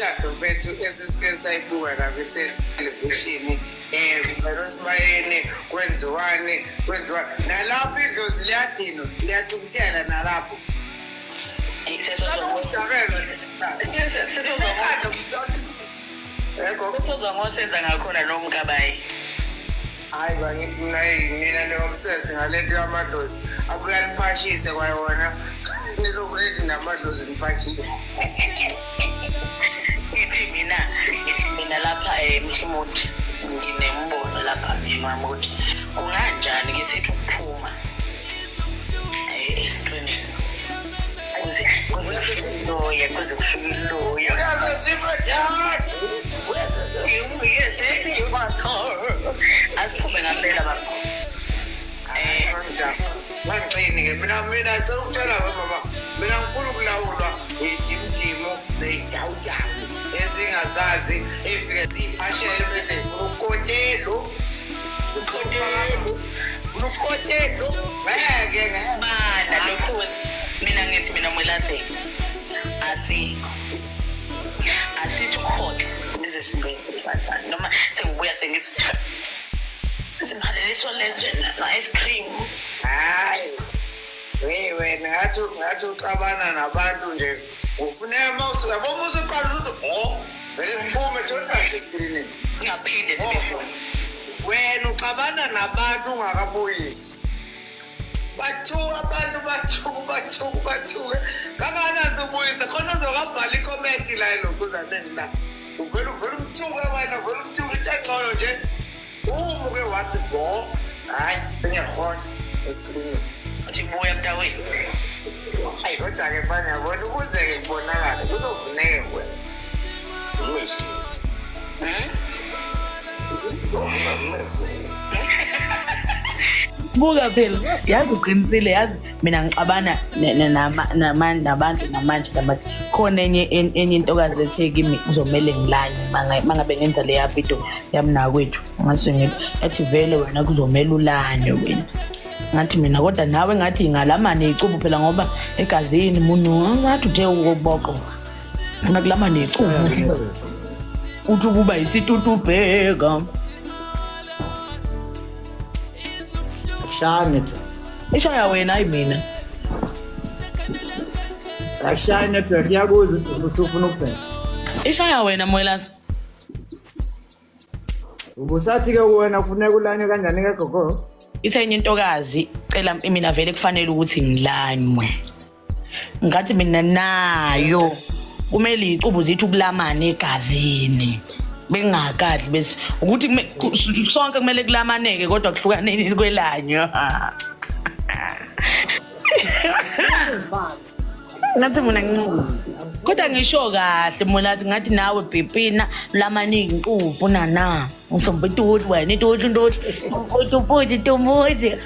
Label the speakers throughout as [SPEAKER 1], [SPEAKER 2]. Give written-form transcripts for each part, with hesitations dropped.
[SPEAKER 1] mishado mfethu esisike sayibuka la kwithelevishini, kuvela esibayeni, kwenziwani kwenziwani, nalapho idlozi liyadinwa, liyathukuthela nalapho.
[SPEAKER 2] Sesozwa ngosenza ngakhona nomkabayi.
[SPEAKER 1] Hayi bangithi mina, mina ningomseze ngale nto yamadlozi, abuya niphashise kwayona, nilokhu nithi namadlozi niphashise.
[SPEAKER 2] Ngithi mina lapha eMthimuthi nginembono lapha wami ukuthi kunganjani ke sithi ukuphuma esitwenini kuze kufike iloya, kuze kufike iloya. Asiphume ngampela baba.
[SPEAKER 1] Mangixini-ke mina cela ukutshela we mama, mina ngifuna ukulawulwa iy'dimudimu ney'jawujawu ezingazazi, ey'fike ziy'phashele bese zifuna ukukotelo, zifuna ukukotelo, ngeke ngeke.
[SPEAKER 2] Bana lokhu mina ngithi mina Mwelase asithi ukhohlwa bize sibuye sesibathane noma sengibuya sengithi ngiphatheliswa leze no-ice cream.
[SPEAKER 1] Hayi, hey wena, ngathi uxabana nabantu nje, ufuneka uma usuka yabo, uma usuqala uthi oh vele siphume totally eskrinini.
[SPEAKER 2] Singaphinde sibe khona.
[SPEAKER 1] Wena uxabana nabantu ungakabuyisi, bathuka abantu, bathuka bathuka bathuke kangakanani, ubuyise khona uzokabhala i-comment la elokhuzaneni la, uvele umthuke wena, uvele umthuke. Into engcono nje umuke wathi bo, hhayi sengiyakhohlwa eskrinini.
[SPEAKER 2] Sibuya mntakwethu.
[SPEAKER 1] Ayi kodwa-ke mfana, yabona, ukuze-ke kubonakale kuzofuneka wena.
[SPEAKER 2] Hmm?
[SPEAKER 3] Buka phela, yazi uqinisile, yazi mina ngixabana nabantu namanje namanje. Khona enye intokazi ethe kimi kuzomele ngilanye mangabe ngenza leya video yamnakwethu. Ngase ngithi, yathi vele wena kuzomele ulanywe wena. Ngathi mina kodwa nawe ngathi ngalamane icubu phela ngoba egazini munu ngathi uthe ukoboqo. Funa kulamane icubu. Uthi ukuba isitutubheka.
[SPEAKER 4] Akushaya network.
[SPEAKER 3] Ishaya wena, hayi mina.
[SPEAKER 4] Akushaya network, iyakuzwa ukuthi usufuna ukubheka.
[SPEAKER 3] Ishaya wena Mwelase.
[SPEAKER 4] Ubusathi-ke wena kufuneka ulanywe kanjani-ke gogo?
[SPEAKER 3] Ithe enye intokazi cela mina vele kufanele ukuthi ngilanywe. Ngathi mina nayo kumele icubu zithi ukulamana egazini. Bengakadli bese ukuthi sonke kumele kulamaneke kodwa kuhlukaneni kwelanywa. Ngathi mina nginqoba. Kodwa ngisho kahle Molathi, ngathi nawe Bhipina lamaningi inquphu nana. Ngisombituti wena ituti ntuti. Uputi tumuzi.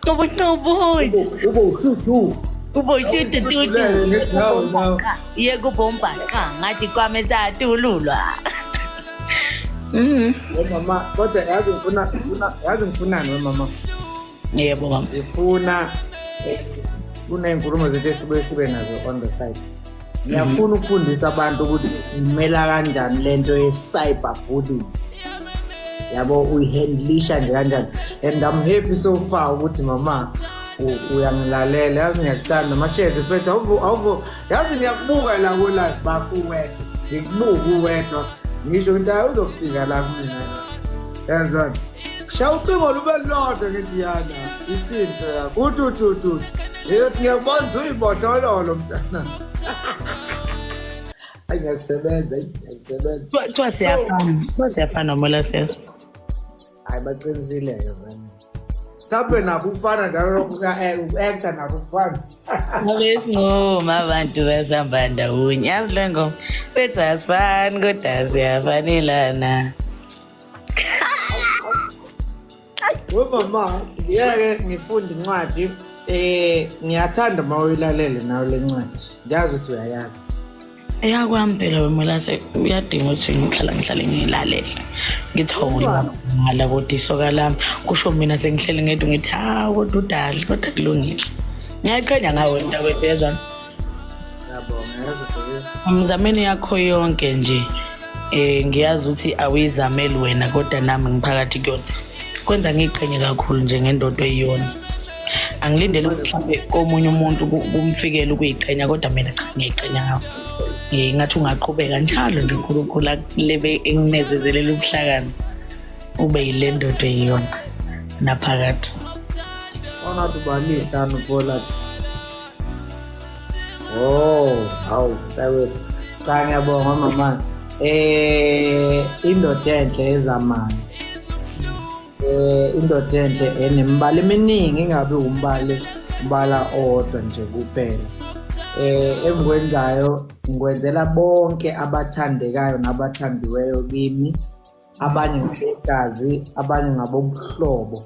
[SPEAKER 3] Kubu tubuzi.
[SPEAKER 4] Ube usudu.
[SPEAKER 3] Kubo shutu tutu.
[SPEAKER 4] Ngesingawo nawe.
[SPEAKER 3] Ye kubomba qa ngathi kwame satululwa.
[SPEAKER 4] We mama, kodwa yazi ngifuna yazi ngifunani we mama?
[SPEAKER 3] Yebo mama.
[SPEAKER 4] Ngifuna kuney'nkulumo zethu esibuye sibe nazo on the side. Ngiyafuna ukufundisa abantu ukuthi imela kanjani lento ye-cyber bullying. Yabo, uyihandlisha nje kanjani. And I'm happy so far ukuthi mama uyangilalela, yazi ngiyakuthanda mashezi mfethu, awuvu awuvu, yazi ngiyakubuka la ku live bakho uwedwa, ngikubuka uwedwa, ngisho ukuthi hayi uzofika la kumina, yazona shaya ucingo lube lodwa, ngithi yana ifinto yakho uthi uthi uthi uthi ngiyothi ngiyakubona usuyibohlololo mntana, ayi ngiyakusebenza, ayi ngiyakusebenza.
[SPEAKER 3] Kuthiwa siyafana. Kuthiwa siyafana Mwelase.
[SPEAKER 4] Hayi baqinisile-ke vele, mhlawumbe nabo ukufana njalo lokhu uku-acta nabo ukufana.
[SPEAKER 3] Ngabe sincoma abantu basihamba ndawonye. Yazi le ngoma bethi asifani kodwa siyafanelana.
[SPEAKER 4] We mama, ngiyeke ngifunde incwadi, ngiyathanda uma uyilalele nawe le ncwadi, ngiyazi ukuthi uyayazi.
[SPEAKER 3] Eyakwami phela weMolase, uyadinga ukuthi ngihlale ngiyilalela. Ngithi hawu ngala kodwa isoka lami, kusho mina sengihleli ngedwa ngithi hawu kodwa udali kodwa kulungile. Ngiyaqhenya ngawe mntakwethu, yezwa.
[SPEAKER 4] Ngiyabonga, yazi.
[SPEAKER 3] Emizameni yakho yonke nje ngiyazi ukuthi awuyizameli wena, kodwa nami ngiphakathi kuyona. Kwenza ngiqhenye kakhulu nje ngendoda eyiyona. Angilindele ukuthi mhlambe komunye umuntu kumfikele ukuyiqhenya, kodwa mina cha, ngiyayiqhenya ngakho. Ngathi ungaqhubeka njalo nje, uNkulunkulu akulebe enginezezelela ubuhlakani, ube yile ndoda eyiyona naphakade.
[SPEAKER 4] Onathi ubani Polat? Oh, hawu, mntakwethu. Cha, ngiyabonga mama. Indoda enhle ezamayo. Indoda enhle enemibala eminingi, ingabi umbala owodwa nje kuphela. Engikwenzayo ngikwenzela bonke abathandekayo nabathandiweyo kimi, abanye ngabegazi, abanye ngabobuhlobo,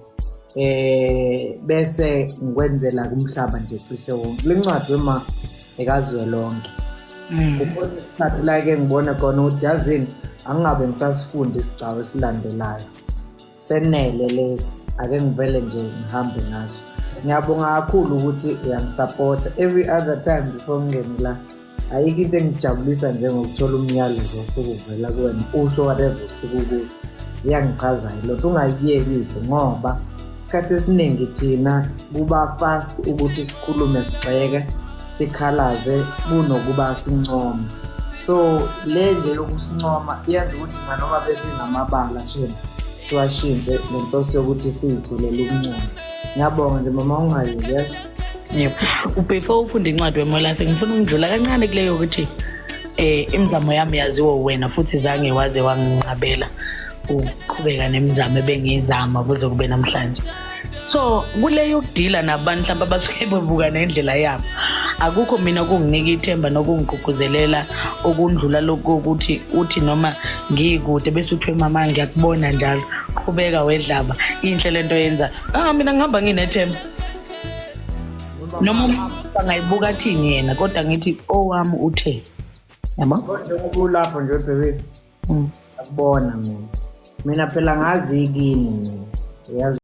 [SPEAKER 4] bese ngikwenzela kumhlaba nje cishe wonke. Le ncwadi wema ekazwelonke. Kukhona isikhathi la ke ngibone khona ukuthi, yazini, angingabe ngisasifunda isigcawu esilandelayo, senele lesi, ake ngivele nje ngihambe ngaso. Ngiyabonga kakhulu ukuthi uyangisapota every other time before ngingene la. Ayikho into engijabulisa njengokuthola umyalezo osuke uvela kuwena, usho whatever usuke ukusho. Iyangichaza-ke loo nto. Ungayiyeki-ke, ngoba isikhathi esiningi thina kuba fast ukuthi sikhulume, sigxeke, sikhalaze, kunokuba sincome. So le nje yokusincoma iyenza ukuthi nanoma besinamabala shena siwashintshe ngenhloso yokuthi siyitholele ukuncoma. Ngiyabonga nje mama, ungayeki, yezwa.
[SPEAKER 3] Yebo. Before ufunde incwadi wemolase, ngifuna ukundlula kancane kuleyo ukuthi imizamo yami yaziwa wena, futhi zange waze wanginqabela ukuqhubeka nemizamo ebengiyizama kuze kube namhlanje. So kule yokudila nabantu mhlawumbe abasuke bebuka nendlela yabo, akukho mina okunginika ithemba nokungigqugquzelela okundlula lokhu ukuthi uthi noma ngikude bese uthiwe, "Mama, ngiyakubona njalo, qhubeka wedlaba, inhle lento yenza." Ah, mina ngihamba nginethemba, noma umuntu angayibuka athini yena, kodwa ngithi owami uthe, yabo.
[SPEAKER 4] Njengoba ulapho nje, baby, akubona mina phela ngazi kini mina, uyazi.